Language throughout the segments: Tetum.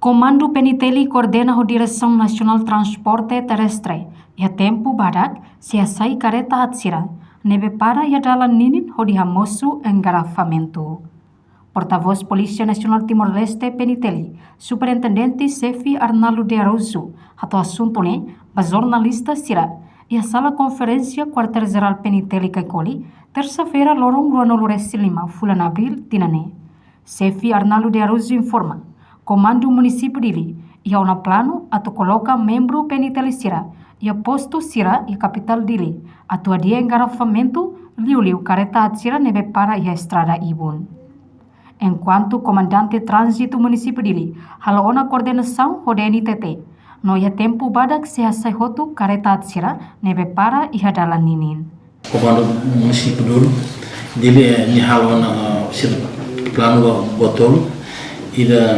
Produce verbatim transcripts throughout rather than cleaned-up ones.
Komandu PNTL koordena ho Diresaun Nasionál Transporte Terrestre iha tempu badak sei hasai kareta aat sira ne'ebé para iha dalan ninin hodi hamosu engarrafamentu. Portavós Polísia Nasionál Timor-Leste, PNTL, Superintendente Xefe Arnaldo de Araújo, hato'o asuntu ne'e ba jornalista sira iha sala konferénsia Kuartél Jerál PNTL Kaikoli, tersa-feira, loron ruanulu-resin-lima fulan Abríl tinan ne'e. Xefe Arnaldo de Araújo informa, Komandu Munisípiu Dili iha ona planu atu koloka membru PNTL sira iha postu sira iha kapitál Dili, atu hadi'a engarrafamentu, liuliu kareta aat sira ne'ebé para iha estrada ibun. Enkuantu Komandante Tránzitu Munisípiu Dili halo ona koordenasaun ho DNTT, no iha tempu badak sei hasai hotu kareta aat sira ne'ebé para iha dalan ninin. Komandu Munisípiu Dili, Dili, eh, nia halo ona, eh, sira planu ba, ba tolu, ida,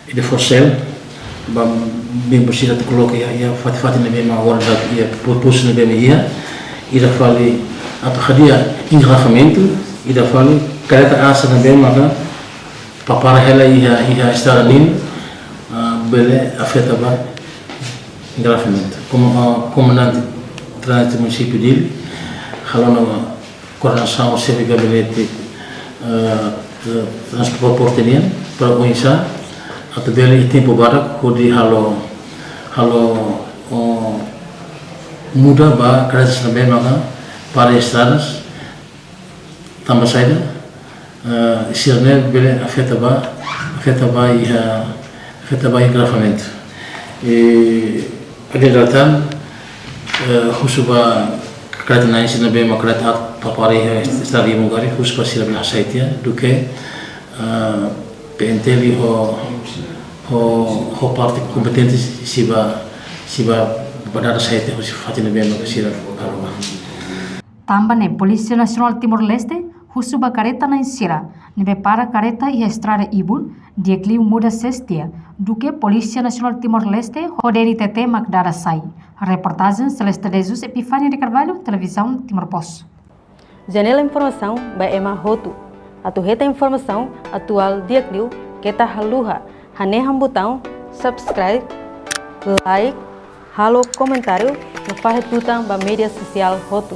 ida fó sel ba membru sira atu koloka iha, iha fatin-fatin ne'ebé mak agora daudaun iha pu-, postu ne'ebé mak iha, ida fali atu hadi'a engarrafamentu, ida fali kareta aat sira ne'ebé maka para hela iha, iha estrada ninin, ah, bele afeta ba engarrafamentu. Komu-, ah, Komandante Tránzitu Munisípiu Dili halo ona koordenasaun ho Xefe Gabinete, eh, Transporte nian, para oinsá atu bele iha tempu badak hodi halo, halo, oh, muda ba kareta sira ne'ebé maka para estradas, tanba saida, eh, sira-ne'e bele afeta ba, afeta ba iha, afeta ba engarrafamentu. I, ida tan, eh, husu ba kareta na'in sira ne'ebé mak kareta aat para iha estrada ibun karik, husu ba sira bele hasai tiha, duké, eh, PNTL ho, ho, ho parte kompetente sei bá, sei bá, bá dada hasai tiha husi fatin ne'ebé mak sira halo. Tanba ne'e Polísia Nasionál Timor-Leste husu ba kareta na'in sira ne'ebé para kareta iha estrada ibun, di'ak liu muda sees tiha, duké Polísia Nasionál Timor-Leste ho DNTT mak dada hasai. Reportajen Celeste de Jesus, Epifania de Carvalho, Televizaun Timor Post. Janela informasaun ba ema hotu. Atu hetan informasaun atuál di'ak liu, keta haluha hanehan butaun subscribe, like, halo komentáriu no fahe tutan ba média sosiál hotu.